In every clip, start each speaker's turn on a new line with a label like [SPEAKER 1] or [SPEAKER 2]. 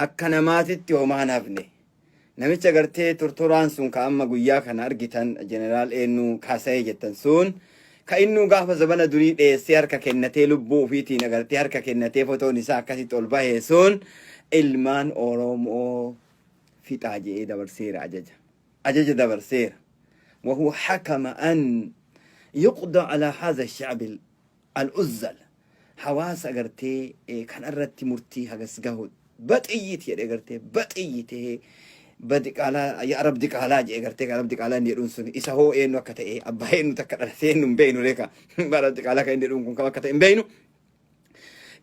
[SPEAKER 1] Akka namaatitti homaa hin hafne. Namicha gartee tortoraan sun ka amma guyyaa kana argitan jeneraal eenyu kaasa'ee jettan sun, ka innuu gaafa zabana durii dheessee harka kennatee, lubbuu ofiitiin agartee harka kennatee, fotoon isaa akkasitti ol bahee sun ilmaan Oromoo fixaa je'ee dabarseera ajaja. Ajaja dabarseera. وهو حكم أن يقضى على هذا الشعب العزل. Hawaasa agartee kan irratti murtii hagas gahu baxiyyiit jedhe, agartee baxiyyi badiqaalaa ya arab diqaalaa jedhe. Agartee arab diqaalaa inni jedhuun sun isa hoo eenyu akka ta'e, abbaa eenyu takka dhalatee eenyu hin beeynu reeka. Arab diqaalaa kan inni jedhuun kun kam akka ta'e hin beeynu.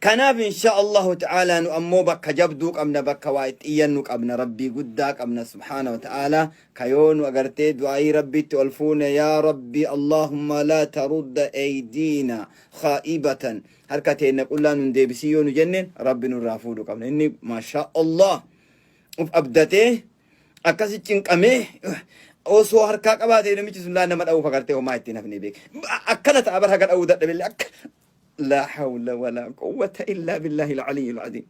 [SPEAKER 1] Kanaaf insha Allahu ta'ala nu ammoo bakka jabduu qabna, bakka waa itti iyyannu qabna, Rabbii guddaa qabna subhaana wa ta'ala, kayoo nu agartee du'aayii Rabbiitti ol fuune, yaa Rabbi, Allahumma laa tarudda aydiina khaa'ibatan, harka teenna qullaa nun deebisii yoo nu jenneen Rabbi nurraa fuudhu qabna. Inni maasha Allah uf abdatee akkasi cinqamee osoo harkaa qabaatee namichi sun laa nama dha'uuf agartee homaa ittiin hafne beek. Akkana ta'a bar, haga dha'uu dadhabillee akka. لا حول ولا قوة إلا بالله العلي العظيم.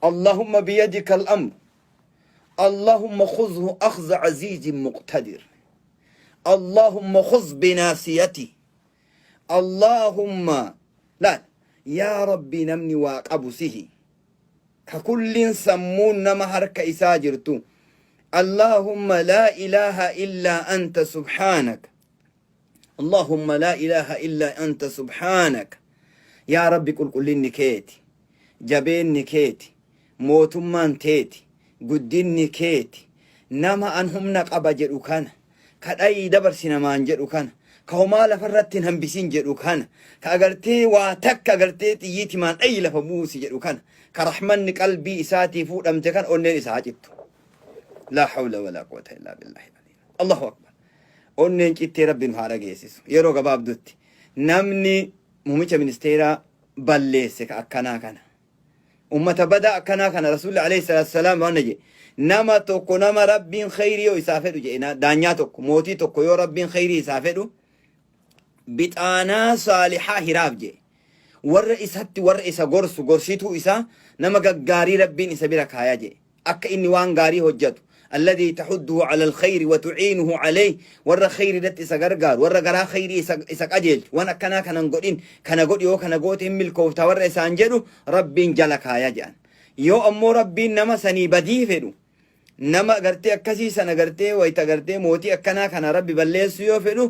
[SPEAKER 1] اللهم بيدك الأمر، اللهم خذه أخذ عزيز مقتدر، اللهم خذ بناصيته، اللهم لا يا ربي namni waa qabu sihi ka kullin sammuun nama harka isaa jirtu. اللهم لا إله إلا أنت سبحانك، اللهم لا إله إلا أنت سبحانك. Yaa Rabbi, qulqullinni keeti, jabeenni keeti, mootummaan teeti, guddinni keeti. Nama an humna qaba jedhu kana, ka dhayii dabarsi namaan jedhu kana, ka homaa lafarratti hin hambisin jedhu kana, ka agartee waa takka agartee xiyyiitimaan dhayi lafa buusi jedhu kana, ka rahmanni qalbii isaatii fuudhamte kan onneen isaa cittu. لا حول ولا قوة إلا بالله. الله أكبر. Onneen cittee Rabbi nu haa dhageessisu. Yeroo gabaabdutti namni muummicha ministeeraa balleesse ka akkanaa kana. Ummata badaa akkanaa kana Rasuulli alayhi salaatu salaam waan jedhe, nama tokko nama Rabbiin khayrii yoo isaa fedhu jedhe, daanyaa tokko, mootii tokko yoo Rabbiin khayrii isaa fedhu bixaanaa saalixaa hiraaf jedhe. Warra isatti warra isa gorsu, gorsituu isaa, nama gaggaarii Rabbiin isa bira kaayaa jedhe. Akka inni waan gaarii hojjetu. الذي تحضه على الخير وتعينه عليه, warra khayri irratti isa gargaaru, warra garaa khayrii isa qajeelchu, waan akkanaa kanan godhin, kana godhi, yoo kana goote hin milkoofta warra isaan jedhu Rabbiin jala kaaya jedhan. Yoo ammoo Rabbiin nama sanii badii fedhu, nama agartee akkasii sana agartee wayita agartee mootii akkanaa kana Rabbi balleessuu yoo fedhu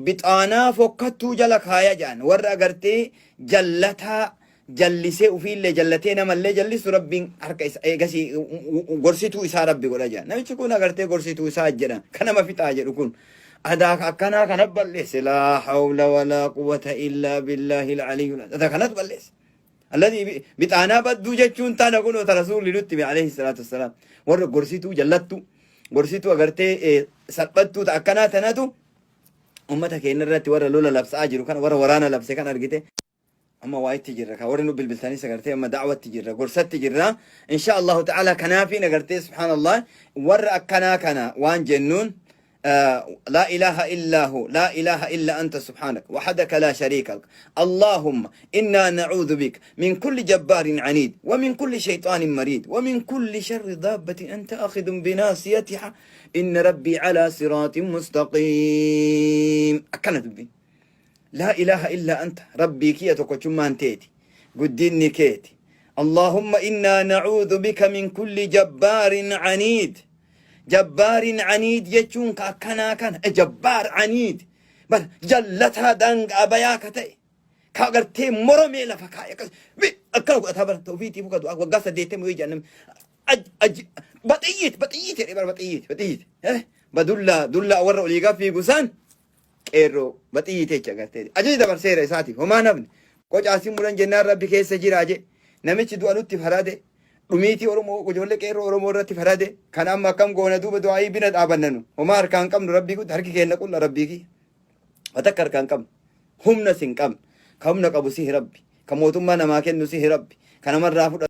[SPEAKER 1] bixaanaa fokkattuu jala kaaya jedhan. Warra agartee jallataa jallisee ufiillee jallatee namallee jallisu Rabbiin harka isa eegasii gorsituu isaa Rabbi godha jedhan. Namichi kun agartee gorsituu isaa jedhan kan nama fixaa jedhu kun adaa akkanaa kana balleesse. لا حول ولا قوة إلا بالله العلي. Adaa kanatu balleesse. الذي bixaanaa badduu jechuun tana kun ta Rasuulli nutti hime عليه الصلاة والسلام. Warra gorsituu jallattu, gorsituu agartee salphattuu ta akkanaa tanatu ummata keenya irratti warra lola labsaa jiru kana, warra waraana labse kan argite. Amma waa itti jirra ka warri nu bilbiltanis agartee amma da'watti jirra, gorsatti jirra insha Allahu ta'ala. Kanaafiin agartee subhaanallah warra akkanaa kana waan jennuun, لا إله إلا هو، لا إله إلا أنت سبحانك وحدك لا شريك لك، اللهم إنا نعوذ بك من كل جبار عنيد ومن كل شيطان مريد ومن كل شر دابة أنت آخذ بناصيتها، إن ربي على صراط مستقيم. أكنت بي لا إله إلا أنت, ربي kiyya tokkochummaan teeti, guddinni keeti. اللهم إنا نعوذ بك من كل جبار عنيد. جبار عنيد jechuun ka akkanaa kana, جبار عنيد bar jallataa daangaa bayaa ka ta'e, ka agartee moromee lafa kaa'e akkas akkana godhataa bara ofiitii fuka du'aa waggaa 80 yoo jedhan baxiyyiit baxiyyiit jedhee bara baxiyyiit baxiyyiit badullaa dullaa warra olii gaafa fiigu san qeerroo baxiyyiit jecha agartee ajaja dabarseera isaatiif homaa nafni qocaasiin muran jennaan Rabbi keessa jiraa je. Namichi du'a nutti farade, dhumiitii Oromoo, ijoollee qeerroo Oromoo irratti farade kan amma akkam goona duuba? Du'aayii bina dhaabannanu homaa harkaan qabnu. Rabbii guddaa harki keenya qulla. Rabbii kiyya, watakka harkaan qabnu, humna sin qabnu. Ka humna qabu sihi Rabbi, ka mootummaa namaa kennu sihi Rabbi, ka namarraa fudhatu.